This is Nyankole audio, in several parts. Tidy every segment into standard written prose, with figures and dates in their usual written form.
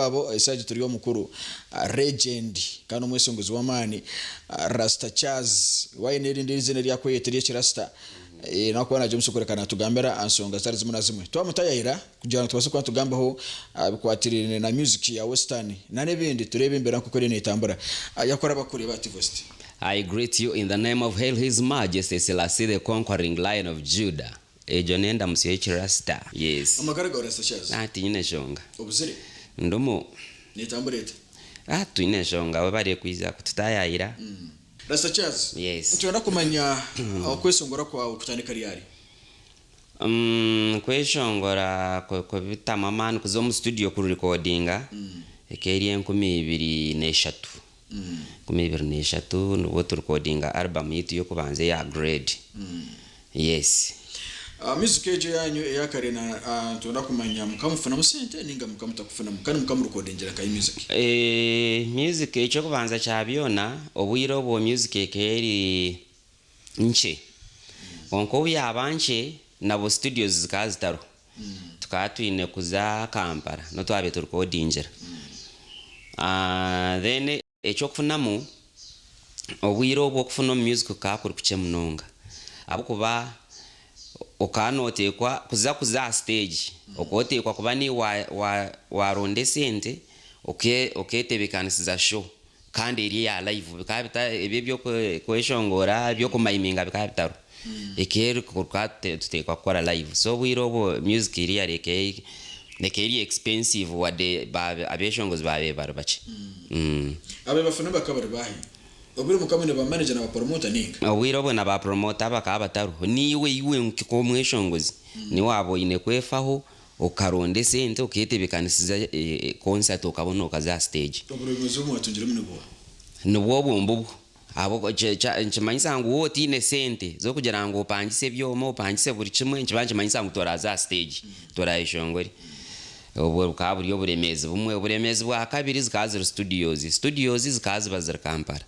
waabo eshaaha egi turi omukuru Legend kandi omweshongozi w'amaani Rasta Chaz we aine erindi eiziina eri arikweyeta ery'ekirasita nawe kuba nagya omumaisho kureka natugambira aha nshonga zitari zimwe na zimwe. Twamutayayira kugira ngu tubaase kuba nitugambaho aha bikwatiraine na music ya western n'ebindi tureebe embeera nk'oku eriyo netambura. Yakora abakureeba aha T-Voice. I greet you in the name of Hail His Majesty Selassie the Conquering Lion of Judah. Egyo n'endamutsyo y'ekirasita. Yes. Amagara gawe Rasta Chaz? Ah, tinyine nshonga. Obuzire? Ndumu. Netambura eta? Ah, twine enshonga webare kwija kututayayira. Rasta Chaz, Yes. nitwenda kumanya okweshongora kwawe kutandika ryari? Umm kweshongora kubitamu amaani kuza omu studio ku recordinga ekaba eri 2003. 2003 nibwo tu recordinga album yaitu y'okubanza eya Grade. Yes. Music egyo eyanyu eya kare na nitwenda kumanya mukamufunamu sente ninga mukamutakufunamu kandi mukamurecordingira nkahi music? Music eky'okubanza kya byona obwire obwo music ekaba eri nkye kwonka obu yaaba nkye nabwo studios zikaba zitariho tukaba twine kuza Kampala niho twabaire turikodingira then eky'okufunamu obwire obwo okufuna omu music kukaba kuri kukye munonga ahabw'okuba okaba noteekwa kuza kuza aha stage okaba oteekwa kuba niiwe waronda esente oketebekanisiza show Kandi eri eya live bikaba bita ebi eby'okweshongora eby'okumayiminga bikaba bitariho. Ekaba eri tukaba tuteekwa kukora live. So obwire obwo music really ekaba ekaba eri expensive wadde ba abeshongozi baabaire bari bakye. Ababaire bafuna bakaba bari baahi? Obwire mukaba mwine ba manager na ba promoter ninga? Obwire obwo na ba promoter bakaba batariho. Niiwe iwe nk'omweshongozi niiwe waaba oine kwefaho Okaronda esente oketebekanisiza concert okabona okaza aha stage. Oburemeezi obu mwatungiremu ni buha? Nibwo obwo mbubwo. Ahabw'okuba nikimanyisa ngu waaba otaine sente z'okugira ngu opangise ebyoma, opangise buri kimwe, nikiba nikimanyisa ngu toraza aha stage, torayeshongore. Obwo bukaba buri oburemeezi bumwe. Oburemeezi bwa kabiri zikaba ziri studios. Studios zikaba ziba ziri Kampala.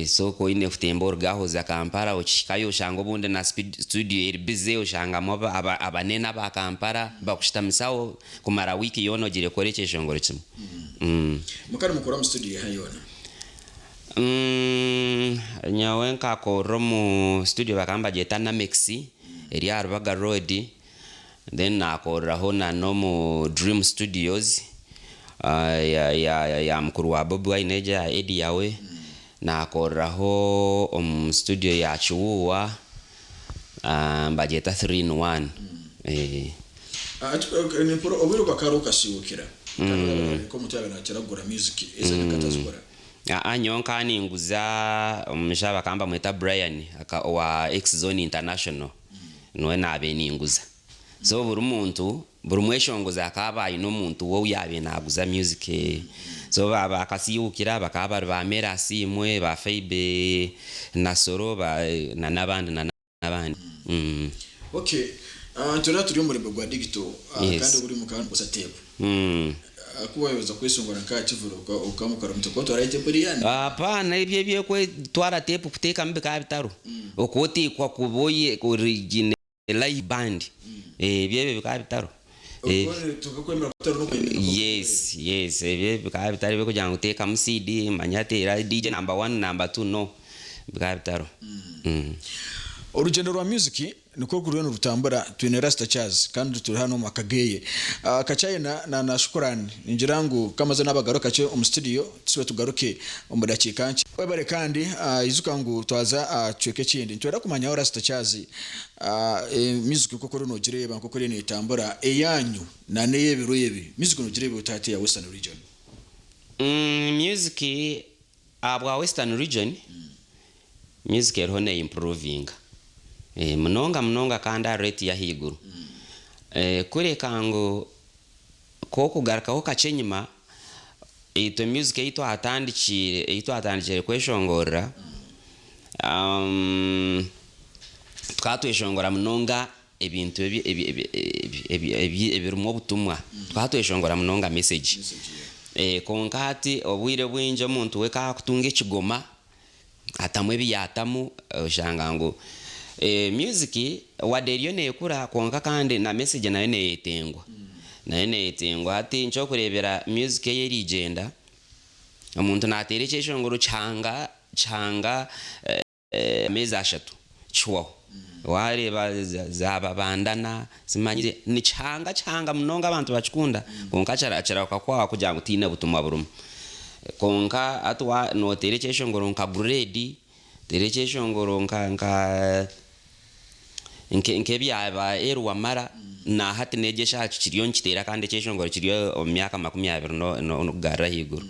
So ku oine kutemba oruge aho oza Kampala okihikayo oshanga obundi na studio eri busy oshangamu abanene aba Kampala bakushutamisaho kumara wiiki yoona ogiire kukora ekyeshongoro kimwe. Mukaba nimukora omu studio eha yoona? Nyowe nkakorera omu studio bakaba nibagyeta Namex eri aha Rubaga road. Then nakoreraho na n'omu Dream Studios ya mukuru wa Bobi Wine egyo eya Eddy Yawe, nakoreraho omu studio ya Kiwuuwa nibagyeta Three in One. Obwire obu akaba okasiiwukira kandi oraba nk'omuntu oyabaire nakira kugura music ezi akatazigura. Nyowe nkaba ninguza omushaija bakaba nibamweta Brian owa X Zone International. Niwe naabaire ninguza. So buri muntu, buri mweshongozi akaba aine omuntu we ou yaabaire naaguza music eye. So ba bakasiiwukira bakaba bari ba Mary Asiimwe, ba Phoebe Nasolo ba na n'abandi na n'abandi. Okay, nitureeba turi omu murembe gwa digital kandi oburi mukaba nimukozesa teepu. Ku waaheza kweshongora nk'aha kivure okamukora muta? Okaba otwarayo teepu eriya? Hapana, ebyo eby'okwetwara teepu kuteekamu bikaba bitariho. Okaba oteekwa kuba oine live band. Ebyo ebyo bikaba bitariho. Yes, yes, ebyo bikaba bitariho eby'okugira ngu teekamu CD manya teera DJ number one, number two, no. Bikaba bitariho. Orugyendo rwa music Nikwo ruriyo nirutambura twine Rasta Charles kandi turi hanu omu maka geye. Kachaina na na Shukuran ningira ngu kamaze nabagaruka kakye omu studio tusube tugaruke omu dakiika nkye. Webare kandi ijuka ngu twaza aha kicweka ekindi nitwenda kumanyaho Rasta Charles music nkoku oriyo nogireeba nkoku eriyo netambura eyanyu na neyebiro ebi music nogireeba ota hati eya western region? Music ahabwa western region Music eriho ne improvinga munonga munonga kandi aha rate y'ahaiguru. Kureka ngu ku okugarukaho kakye enyima, itwe music ei twatandikiire ei twatandikiire kweshongorera, tukaba tweshongora munonga ebintu ebirimu obutumwa. Tukaba tweshongora munonga message. Kwonka hati obwire bwingi omuntu we ku arikutunga ekigoma, Atamu ebi yaatamu oshanga ngu music wadde eriyo neekura kwonka kandi na message nayo neyetengwa. Nayo neyetengwa. Hati nkyokureebera music ei erigyenda, omuntu nateera ekyeshongoro kihanga kihanga ameezi ashatu kihwaho. Wareeba za babandana simanyire nikihanga kihanga munonga abantu bakikunda kwonka kirahuka kuhwaho kugira ngu tihaine butumwa burimu. Kwonka hati noteera ekyeshongoro nka grade, oteera ekyeshongoro nka nka. Nk'ebya ba Elly Wamala, na hati n'egyo eshaaha kikiriyo nikiteera kandi ekyeshongoro kiri omu myaka 20 n'okugarura ahaiguru.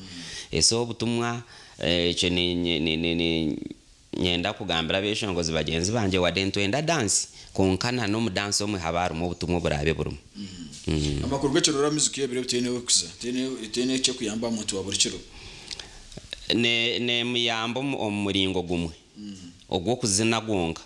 So obutumwa ekyo niinyenda kugambira abeshongozi bagyenzi bangye wade nitwenda dance kwonka na n'omu dance omwe habe harimu obutumwa oburaabe burimu. Amakuru g'ekirorwa music y'ebiro ebi teine ekuza, teine eky'ekuyamba aha muntu wa buri kiro. Neemuyamba omu muringo gumwe. Ogw'okuzina gwonka.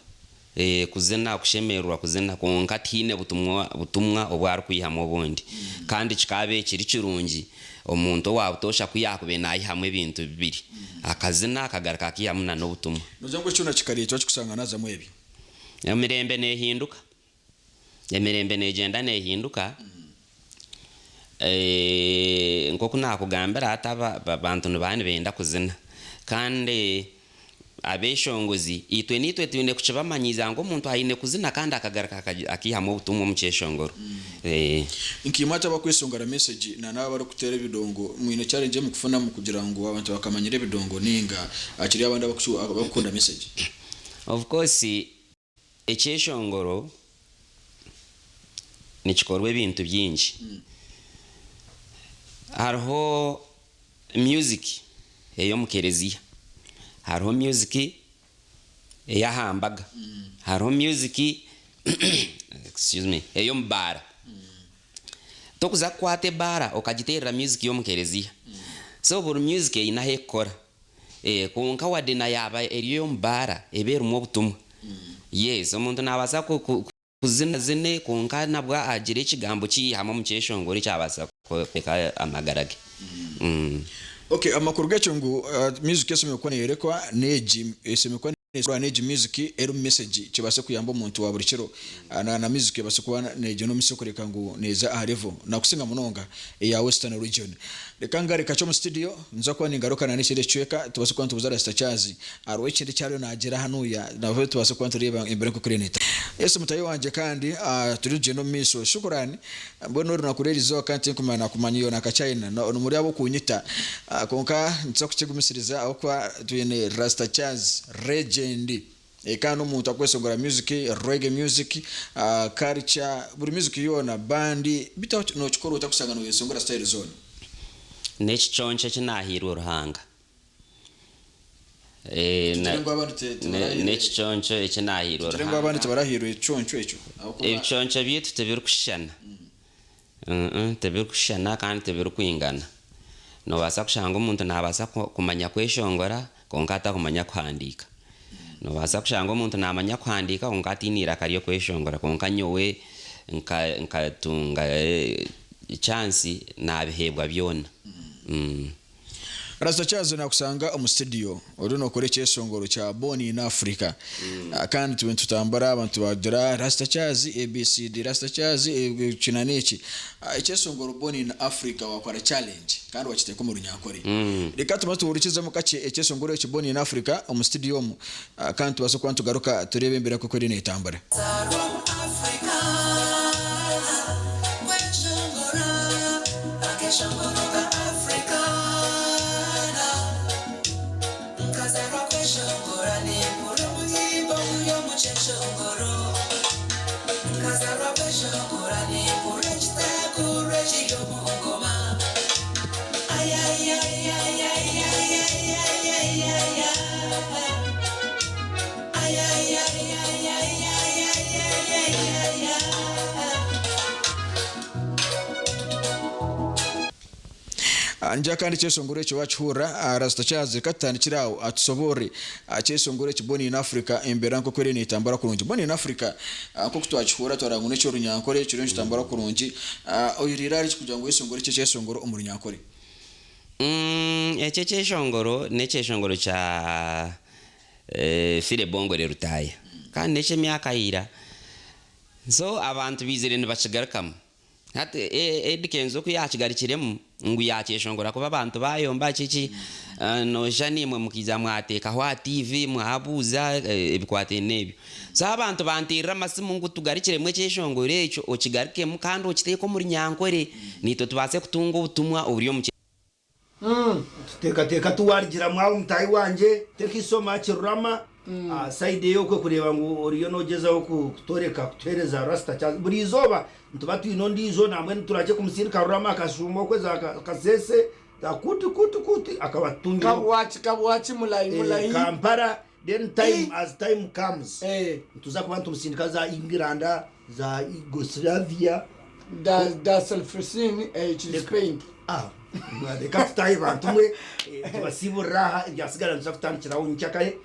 Ee, kuzina, kushemererwa kuzina, kwonka tihaine butumwa, butumwa obu arikwihamu obundi. Kandi kikaabaire kiri kirungi omuntu owa butoosha ku yaakubaire naihamu ebintu bibiri, akazina akagaruka akaihamu na n'obutumwa. Noogira ngu eki kyona kikareetwa ki kushanga naazamu ebyo? Emirembe neehinduka. Emirembe neegyenda neehinduka. Nk'oku naakugambira hati abantu nibaba nibenda kuzina kandi abeshongozi itwe naitwe twine kukibamanyiiza ngu omuntu aine kuzina kandi akagaruka akaihamu obutumwa omu kyeshongoro. Nkaimwe hati abakweshongora message na naabo abarikuteera ebidongo mwine challenge ei mukufunamu kugira ngu abantu bakamanyira ebidongo ninga hakiriyo abandi abakukunda message? Of course Ekyeshongoro nikikorwa ebintu bingi. Hariho music ey'omu kereziya, hariho music ey'aha mbaga, hariho music excuse me ey'omu baara. Tokuza kukwata ebaara okagiteerera music y'omu kereziya. So buri music eine ahu ekukora. Kwonka wade na yaaba eri ey'omu baara, eba erimu obutumwa. Yes, omuntu naabaasa kuzina azine kwonka nabwo agire ekigambo ki yaihamu omu kyeshongoro ekyabaasa kworeka amagara ge. Ok, amakuru g'ekyo ngu music eshemereire kuba neeyorekwa n'egi, eshemereire kuba neekorwa n'egi music erimu message kibaase kuyamba omuntu wa buri kiro. Na music ebaase kuba neegyenda omu maisho kureka ngu neeza aha level nakusinga munonga eya western region. Reka ngare kakye omu studio nza kuba ningaruka na n'ekindi ekicweka tubaase kuba nitubuuza Rasta Charles hariho ekindi eki ariyo naagira hanuya nabwo tubaase kuba nitureeba embera nk'oku eriyo neetambura. Yes mutahi wangye kandi turiyo nitugyenda omu maisho. Shukurani mbwenu orunaku rw'erizooba kandi tinkumanya nakumanya iwe na Kachina nimuri ab'okunyita kwonka nituza kukigumisiriza ahabw'okuba twine Rasta Charles legend. Eka n'omuntu akwesongora music, reggae music, culture, buri music yoona, band, beitu aho nokikora ota kushanga noyesongora style zoona? N'ekiconco eki naahairwe Ruhanga. Tugire ngu abandi tibarahairwe. N'ekiconco eki naahairwe Tugire ngu abandi tibarahairwe ekiconco ekyo ahabw'okuba. Ebiconco byaitu tibirikushushana. Tibirikushushana kandi tibirikwingana. Noobaasa kushanga omuntu naabaasa kumanya kweshongora kwonka atakumanya kuhandiika. Noobaasa kushanga omuntu naamanya kuhandiika kwonka ataine eiraka ry'okweshongora. Kwonka nyowe nkatunga chance naabiheebwa byona. Rasta Charles nakusanga omu studio oriyo nokora ekyeshongoro kya Born in Africa kandi tube nitutambura abantu bagira Rasta Charles ABCD Rasta Charles eki na neki ekyeshongoro Born in Africa wakora challenge kandi wakiteeka omu runyankore reka tubanze tuhurikizemu kakye ekyeshongoro eki Born in Africa omu studio omu kandi tubaase kuba nitugaruka tureebe embera ku eriyo netambura. Nzaarwa omu Afrika, kweshongora akeshongoro ka Africana. Nkazaarwa kweshongora nimpurira omuhimbo guri omu kyeshongoro. Nkazaarwa kweshongora nimpurira ekitakurwa ekiri omu ngoma. Ayayayayayayayayayaya. Ngira kandi ekyeshongoro ekyo wakihurira, Rasta Charles reka tutandikire aho atusoborre ekyeshongoro eki Born in Africa embera nkoku eriyo netambura kurungi. Born in Africa nkoku twakihurira twareba ngu neky'orunyankore kiriyo nikitambura kurungi, oyiriire ahari ki kugira ngu oyeshongore eki ekyeshongoro omu runyankore? Eki ekyeshongoro nekyeshongoro kya Philly Bongore Lutaaya kandi n'eky'emyaka ya ira. So abantu baizire nibakigarukamu. Hati Eddy Kenzo ku yaakigarukiremu ngu yaakyeshongora kuba abantu baayomba kiki, nooshusha naimwe mukaija mwateekaho aha TV mwabuuza ebikwataine n'ebyo. So abantu banteerera amasimu ngu tugarukiremu ekyeshongoro ekyo okigarukemu kandi okiteeke omu Runyankore naitwe tubaase kutunga obutumwa oburi omu. Tuteekateeka ti waarugiramu aho mutaahi wangye thank you so much Rurama side eyokwe kureeba ngu oriyo nogyezaho kutoreka kutuhereza Rasta Charles buri izooba nituba twine ondiijo nambwenu turakye kumusindika Rurama akashuuma okwe za Kasese za kuti kuti kuti akaba atutungire Kabwaki kabwaki mulayi mulayi. Kampala then time as time comes nituza kuba nitumusindika za England za Yugoslavia. Da da Selfrisine ekiri Spain. Ah, reka tutahe bantu mwe, tubasiiburire aha, ebyasigara nituza kutandikiraho nyenkyakare.